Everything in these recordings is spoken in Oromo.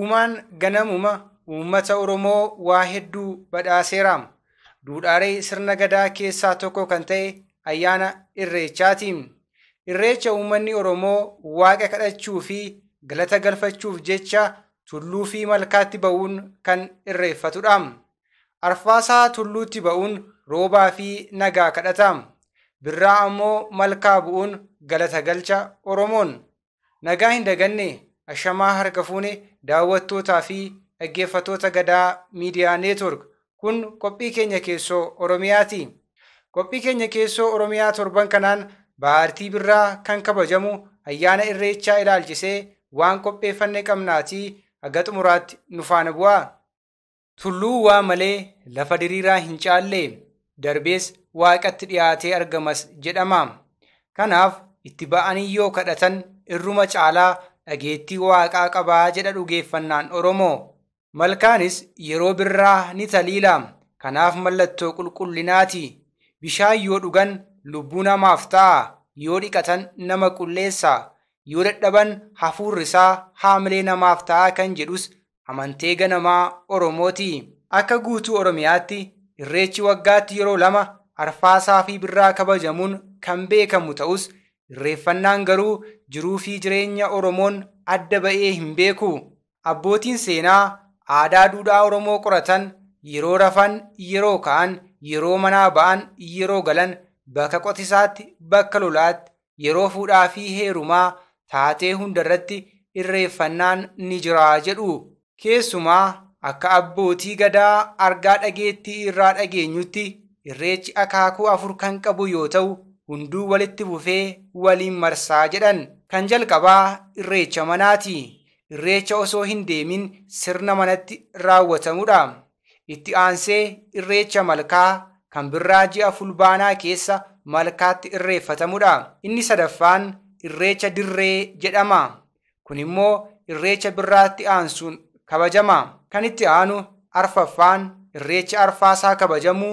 Uumaan ganamuma uummata Oromoo waa hedduu badhaaseera. Duudhaalee sirna gadaa keessaa tokko kan ta'e ayyaana Irreechaati. Irreecha uummanni Oromoo waaqa kadhachuu fi galata galfachuuf jecha tulluu fi malkaatti ba'uun kan irreeffatudha. Arfaasaa tulluutti ba'uun roobaa fi nagaa kadhata. Birraa ammoo malkaa bu'uun galata galcha Oromoon. Nagaa hin daganne ashamaa harka fuune daawwattootaa fi dhaggeeffattoota Gadaa Miidiyaa Neetwork. Kun qophii keenya keessoo Oromiyaati. Qophii keenya keessoo Oromiyaa torban kanaan Baartii Birraa kan kabajamu ayyaana Irreechaa ilaalchisee waan qopheeffanne qabnaatii haga xumuraatti nu faana bu'aa. Tulluu waa malee lafa diriiraa hin caalle darbees waaqatti dhiyaatee argamas jedhama. Kanaaf itti ba'anii yoo kadhatan irruma caalaa dhageettii waaqaa qabaa jedha dhugeeffannaan Oromoo. Malkaanis yeroo birraa ni taliila. Kanaaf mallattoo qulqullinaati. Bishaan yoo dhugan lubbuu namaaf ta'a. Yoo dhiqatan nama qulleessa. Yoo dadhaban hafuurri isaa haamilee namaaf ta'a kan jedhus amantee ganamaa Oromooti. Akka guutuu Oromiyaatti Irreechi waggaatti yeroo lama arfaasaa fi birraa kabajamuun kan beekamu ta'us irreeffannaan garuu jiruu fi jireenya Oromoon adda ba'ee hin beeku. Abbootiin seenaa aadaa duudhaa Oromoo qoratan yeroo rafan, yeroo ka'an, yeroo manaa ba'an, yeroo galan, bakka qotisaatti, bakka lolaatti, yeroo fuudhaa fi heerumaa taatee hundarratti irreeffannaan ni jira jedhu. Keessumaa akka abbootii gadaa argaa dhageettii irraa dhageenyutti irreechi akaakuu afur kan qabu yoo ta'u hunduu walitti fufee waliin marsaa jedhan. Kan jalqabaa irreecha manaati. Irreecha osoo hin deemin sirna manatti raawwatamudha. Itti aansee irreecha malkaa kan birraa ji'a fulbaanaa keessa malkaatti irreeffatamudha. Inni sadaffaan irreecha dirree jedhama. Kun immoo irreecha birraatti aansuun kabajama. Kan itti aanu arfaffaan irreecha arfaasaa kabajamu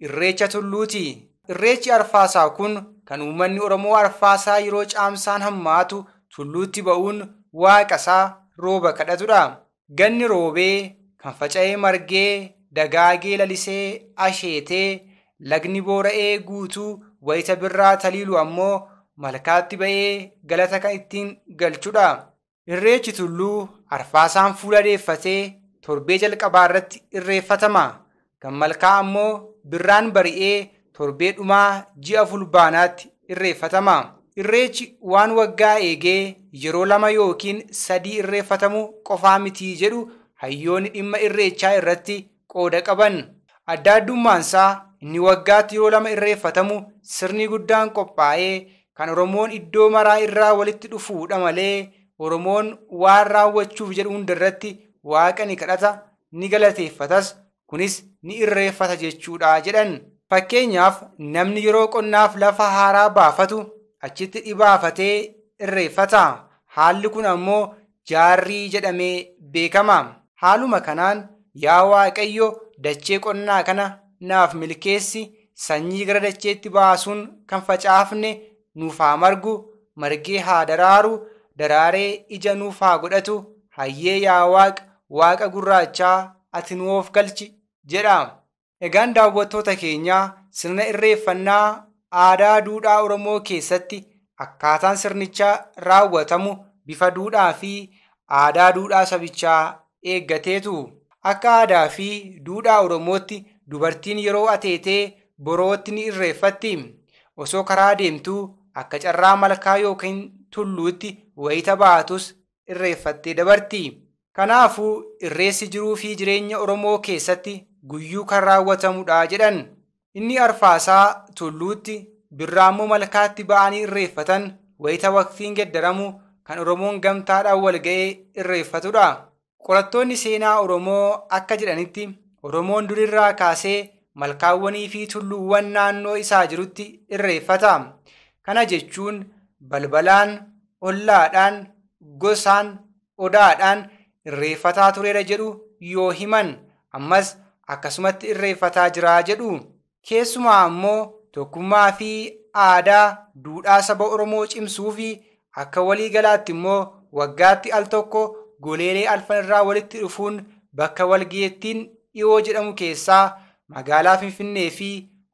irreecha tulluuti. Irreechi arfaasaa kun kan uummanni Oromoo arfaasaa yeroo caamsaan hammaatu tulluutti ba'uun waaqasaa rooba kadhatudha. Ganni roobee kan faca'ee margee dagaagee lalisee asheetee lagni boora'ee guutuu wayita birraa taliilu ammoo malkaatti ba'ee galata kan ittiin galchudha. Irreechi tulluu arfaasaan fuula deeffatee torbee jalqabaa irratti irreeffatama. Kan malkaa ammoo birraan bari'ee torbee dhumaa ji'a fulbaanaatti irreeffatama. Irreechi waan waggaa eegee yeroo lama yookiin sadii irreeffatamu qofaa mitii jedhu hayyoonni dhimma irreechaa irratti qooda qaban. Adda addummaansaa inni waggaatti yeroo lama irreeffatamu sirni guddaan qophaa'ee kan Oromoon iddoo maraa irraa walitti dhufuudha malee Oromoon waan raawwachuuf jedhu hundarratti waaqa ni kadhata, ni galateeffatas, kunis ni irreeffata jechuudha jedhan. Fakkeenyaaf namni yeroo qonnaaf lafa haaraa baafatu achitti dhibaafatee irreeffata. Haalli kun ammoo jaarrii jedhamee beekama. Haaluma kanaan yaa Waaqayyo dachee qonnaa kana naaf milkeessi sanyii gara dacheetti baasuun kan facaafne nuuf haa margu, margee haa daraaru, daraaree ija nuuf haa godhatu, hayyee yaa Waaqa, Waaqa gurraachaa ati nu of galchi jedha. Egaan daawwattoota keenyaa sirna irreeffannaa aadaa duudhaa Oromoo keessatti akkaataan sirnichaa raawwatamu bifa duudhaa fi aadaa duudhaa sabichaa eeggateetu. Akka aadaa fi duudhaa Oromootti dubartiin yeroo ateetee borootti ni irreeffatti. Osoo karaa deemtuu akka carraa malkaa yookiin tulluutti wayita baatus irreeffattee dabarti. Kanaafuu irreessi jiruu fi jireenya Oromoo keessatti guyyuu kan raawwatamudha jedhan. Inni arfaasaa tulluutti birraammoo malkaatti ba'anii irreeffatan wayita waqtiin geddaramu kan Oromoon gamtaadhaan wal ga'ee irreeffatudha. Qorattoonni seenaa Oromoo akka jedhanitti Oromoon durirraa kaasee malkaawwanii fi tulluuwwan naannoo isaa jirutti irreeffata. Kana jechuun balbalaan, ollaadhaan, gosaan, odaadhaan irreeffataa tureera jedhu yoo himan ammas akkasumatti irreeffataa jira jedhu. Keessumaa ammoo tokkummaa fi aadaa duudhaa saba Oromoo cimsuu fi akka walii galaatti immoo waggaatti al tokko goleelee alfan irraa walitti dhufuun bakka walgeettiin dhiyoo jedhamu keessaa magaalaa Finfinnee fi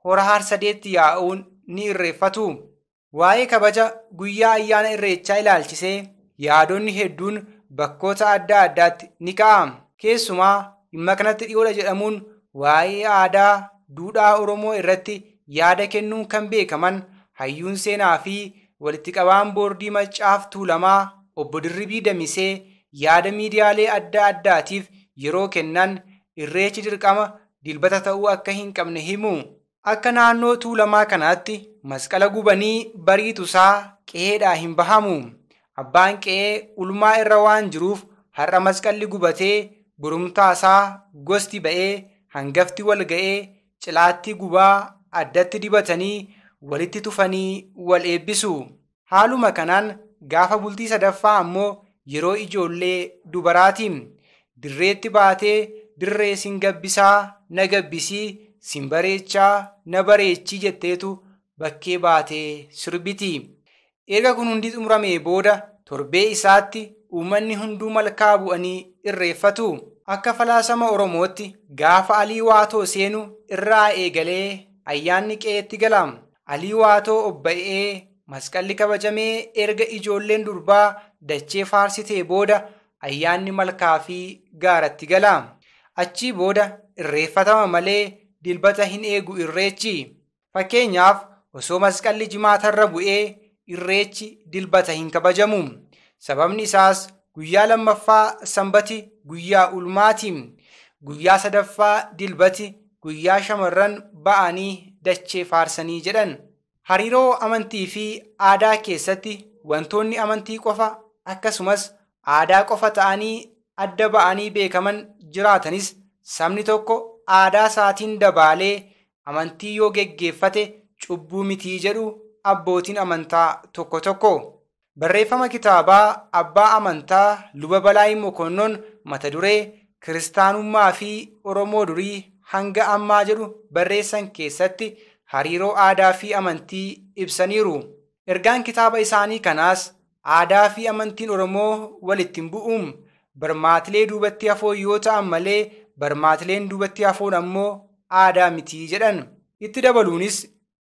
hora Harsadeetti yaa'uun ni irreeffatu. Waa'ee kabaja guyyaa ayyaana irreechaa ilaalchisee yaadonni hedduun bakkoota adda addaatti ni ka'a. Keessumaa dhimma kanatti dhiyoodha jedhamuun waa'ee aadaa duudhaa Oromoo irratti yaada kennuun kan beekaman hayyuun seenaa fi walitti qabaan boordii Maccaaf Tuulamaa obbo Dirribii Damisee yaada miidiyaalee adda addaatiif yeroo kennan irreechi dirqama dilbata ta'uu akka hin qabne himu. Akka naannoo Tuulamaa kanaatti masqala gubanii bariitusaa qe'eedhaa hin bahamu. Abbaan qe'ee ulmaa irra waan jiruuf har'a masqalli gubatee borumtaasaa gosti ba'ee hangafti wal ga'ee cilaatti gubaa addatti dibatanii walitti tufanii wal eebbisu. Haaluma kanaan gaafa bultii sadaffaa ammoo yeroo ijoollee dubaraati. Dirreetti baatee dirree sin gabbisaa na gabbisii sin bareechaa na bareechii jetteetu bakkee baatee sirbiti. Erga kun hundi xumuramee booda torbee isaatti uummanni hunduu malkaa bu'anii irreeffatu. Akka falaasama Oromootti gaafa Alii Waatoo seenu irraa eegalee ayyaanni qe'eetti gala. Alii Waatoo obba'ee masqalli kabajamee erga ijoolleen durbaa dachee faarsitee booda ayyaanni malkaa fi gaaratti gala. Achii booda irreeffatama malee dilbata hin eegu irreechi. Fakkeenyaaf osoo masqalli jimaatarra bu'ee irreechi dilbata hin kabajamu. Sababni isaas guyyaa lammaffaa sanbati guyyaa ulmaati. Guyyaa sadaffaa dilbati guyyaa shamarran ba'anii dachee faarsanii jedhan. Hariiroo amantii fi aadaa keessatti wantoonni amantii qofa akkasumas aadaa qofa ta'anii adda ba'anii beekaman jiraatanis sabni tokko aadaa isaatiin dabaalee amantii yoo geggeeffate cubbuu mitii jedhu abbootiin amantaa tokko tokko. Barreeffama kitaabaa Abbaa Amantaa Luba Balaayii Mokonnon mata duree Kiristaanummaa fi Oromoo durii hanga ammaa jedhu barreessan keessatti hariiroo aadaa fi amantii ibsaniiru. Ergaan kitaaba isaanii kanaas aadaa fi amantiin Oromoo walitti hin bu'uun barmaatilee duubatti hafoo yoo ta'an malee barmaatileen duubatti hafoon ammoo aadaa mitii jedhan. Itti dabaluunis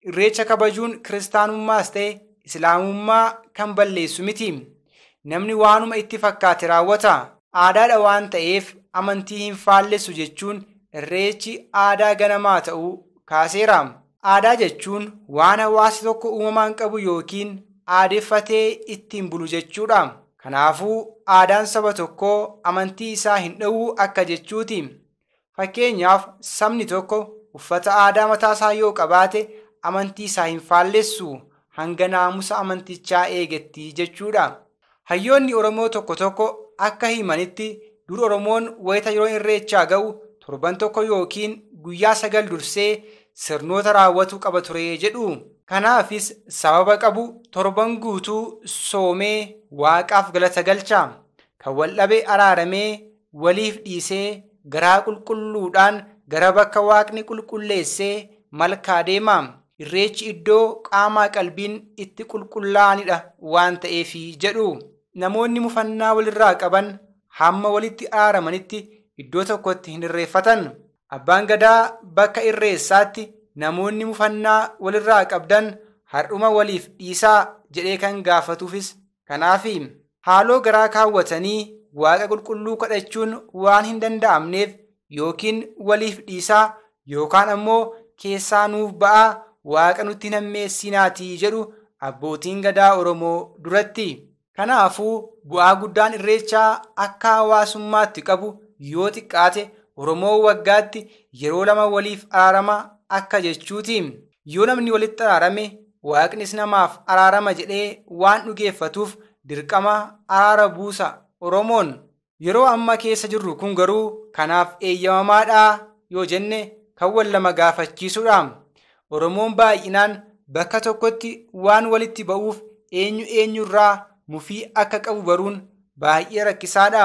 irreecha kabajuun kiristaanummaas ta'e islaamummaa kan balleessu miti. Namni waanuma itti fakkaate raawwata. Aadaadha waan ta'eef amantii hin faallessu jechuun irreechi aadaa ganamaa ta'uu kaaseera. Aadaa jechuun waan hawaasni tokko uumamaan qabu yookiin aadeffatee ittiin bulu jechuudha. Kanaafuu aadaan saba tokkoo amantii isaa hin dhowwu akka jechuuti. Fakkeenyaaf sabni tokko uffata aadaa mataasaa yoo qabaate amantii isaa hin faallessu hanga naamusa amantichaa eegetti jechuudha. Hayyoonni Oromoo tokko tokko akka himanitti dur Oromoon wayita yeroo irreechaa ga'u torban tokko yookiin guyyaa 9 dursee sirnoota raawwatu qaba ture jedhu. Kanaafis sababa qabu torban guutuu soomee waaqaaf galata galcha. Kan wal dhabe araaramee waliif dhiisee garaa qulqulluudhaan gara bakka waaqni qulqulleessee malkaa deema. Irreechi iddoo qaamaa qalbiin itti qulqullaa'anidha waan ta'eefi jedhu. Namoonni mufannaa walirraa qaban hamma walitti araaramanitti iddoo tokkotti hin irreeffatan. Abbaan gadaa bakka irreessaatti namoonni mufannaa walirraa qabdan har'uma waliif dhiisaa jedhee kan gaafatuufis kanaafi. Haaloo garaa kaawwatanii waaqa qulqulluu kadhachuun waan hin danda'amneef yookiin waliif dhiisaa yookaan ammoo keessaa nuuf ba'aa waaqa nutti nammeessinaatii jedhu abbootiin gadaa Oromoo duratti. Kanaafuu bu'aa guddaan irreechaa akka hawaasummaatti qabu yoo xiqqaate Oromoo waggaatti yeroo 2 waliif araarama akka jechuuti. Yoo namni walitti araarame waaqnis namaaf araarama jedhee waan dhugeeffatuuf dirqama araara buusa Oromoon. Yeroo amma keessa jirru kun garuu kanaaf eeyyamamaadhaa yoo jenne kan wal lama gaafachiisudha. Oromoon baay'inaan bakka tokkotti waan walitti ba'uuf eenyu eenyurraa mufii akka qabu baruun baay'ee rakkisaadha.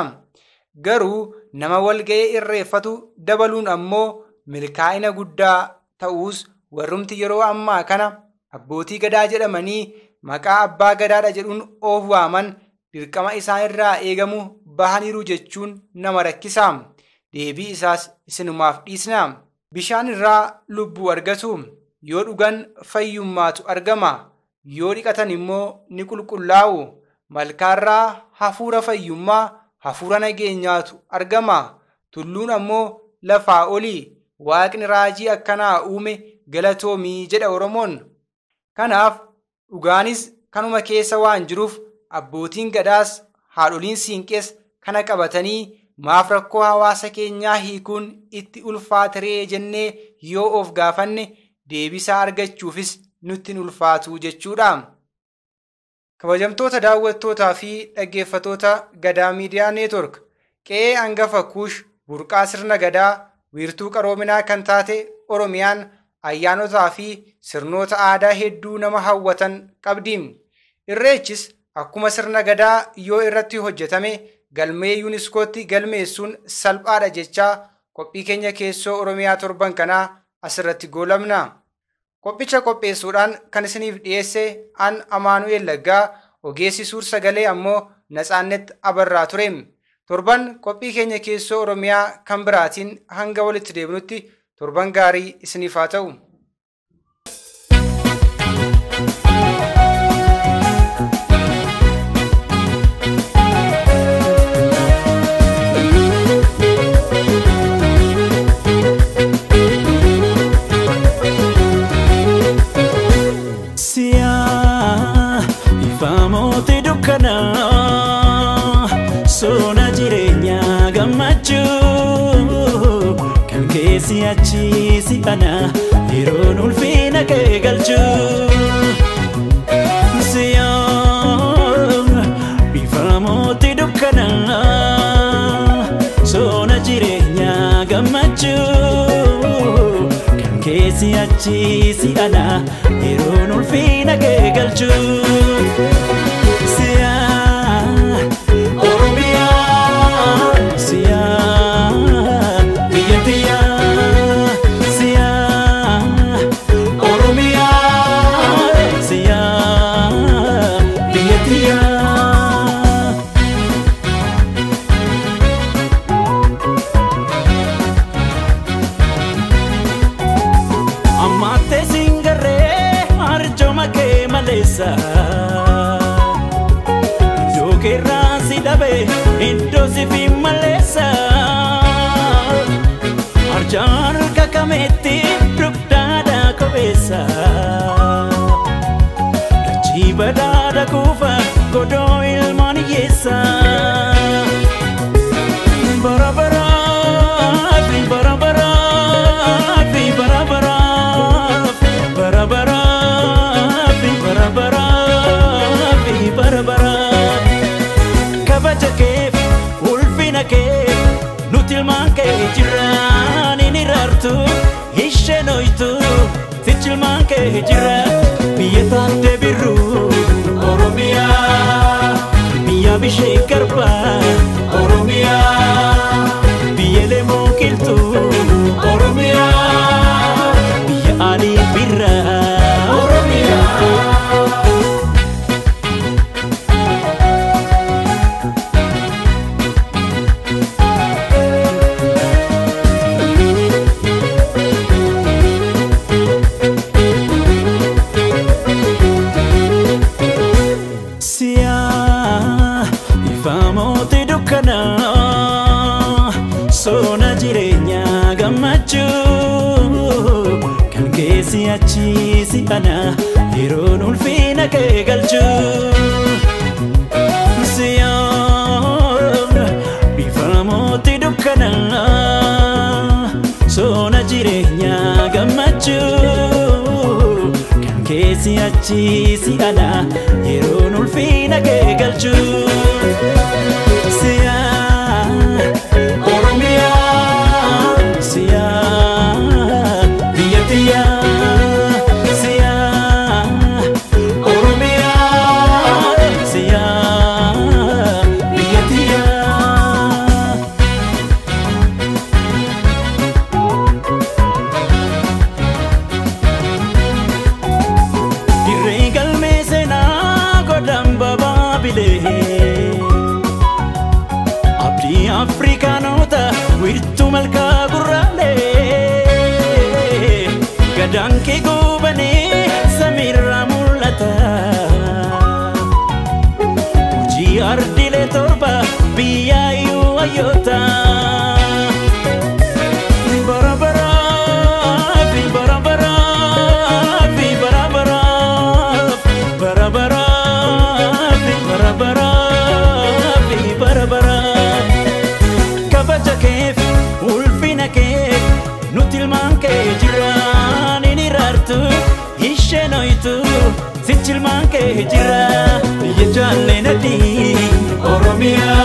Garuu nama wal ga'ee irreeffatu dabaluun ammoo milkaa'ina guddaa ta'us warrumti yeroo ammaa kana abbootii gadaa jedhamanii maqaa abbaa gadaadha jedhuun of waaman dirqama isaan irraa eegamu bahaniiru jechuun nama rakkisa. Deebii isaas isinumaaf dhiisna. Bishaan irraa lubbuu argatu. Yoo dhugan fayyummaatu argama. Yoo dhiqatan immoo ni qulqullaa'u. Malkaarraa hafuura fayyummaa, hafuura nageenyaatu argama. Tulluun ammoo lafaa olii. Waaqni raajii akkanaa uume galatoomii jedha Oromoon. Kanaaf dhugaanis kanuma keessa waan jiruuf abbootiin gadaas haadholiin siinqees kana qabatanii maaf rakkoo hawaasa keenyaa hiikuun itti ulfaataree jennee yoo of gaafanne deebisaa argachuufis nutti hin ulfaatu jechuudha. Kabajamtoota daawwattootaa fi dhaggeeffattoota Gadaa Miidiyaa Neetwork, qe'ee hangafa Kuush burqaa sirna gadaa wiirtuu qaroominaa kan taate Oromiyaan ayyaanotaa fi sirnoota aadaa hedduu nama hawwatan qabdi. Irreechis akkuma sirna gadaa yoo irratti hojjetame galmee yuuniskootti galmeessuun salphaadha jechaa qophii keenya keessoo Oromiyaa torban kanaa asirratti goolabna. Qophicha qopheessuudhaan kan isiniif dhiyeesse an Amaanu'el Laggaa, ogeessi suur sagalee ammoo Natsaannet Abarraa ture. Torban qophii keenya keessoo Oromiyaa kan biraatiin hanga walitti deebinutti torban gaarii isiniif haa ta'u. Siyaa ifaamooti dukkanaa sona jireenyaa gammachuu kan keessi achi si ana yeroon ulfina kee galchuu. Siyaa ifaamooti dukkanaa sona jireenyaa gammachuu kan keessi achi si ana yeroon ulfina kee galchuu. Siyaa Oromiyaa, siyaa biyya tiyyaa, siyaa Oromiyaa, siyaa biyya tiyyaa. Ammattee singarree arjooma kee maleessa. Iddoo keerraa si dhabe iddoo si fi maleessa. Arjaan harka kameetti dugdaadhaa kopheessa. Dachii badhaadha kuufa godoo ilmaan hiyyeessa. Bara baraaf, bara baraaf, bara baraaf, bara baraaf, bara baraaf, bara baraaf. Kabaja keef, ulfina keef, nuti ilmaan kee jiraan hin iraartu, isheen hoytu, sichi ilmaan kee jira. Biyya taattee birruu, Oromiyaa, biyya bishee garbaa, Oromiyaa, biyya lemoo qilxuu, Oromiyaa, biyya alii birraa, Oromiyaa. Siyaa ifaamooti dukkanaa sona jireenyaa gammachuu kan keessi achi si ana yeroon ulfina kee galchuu. Siyaa ifaamooti dukkanaa sona jireenyaa gammachuu kan keessi achi si ana yeroon ulfina kee galchuu. Siyaa Oromiyaa, siyaa biyya tiyyaa, siyaa Oromiyaa, siyaa biyya tiyyaa. Dirree galmee seenaa godhan babaabilee. Abdii Afrikaanota wiirtuu malkaa gurraalee gadaan kee goobanee samiirraa mul'ata. Hojii ardiilee 7 biyyaayyuu hayyoota. Bara baraaf bara baraaf bara baraaf bara baraaf bara baraaf bara baraaf kabaja keef ulfina keef nuti ilmaan kee jiraan hin iraartu isheen hoytu sichi ilmaan kee jira biyya jaalleen adii Oromiyaa.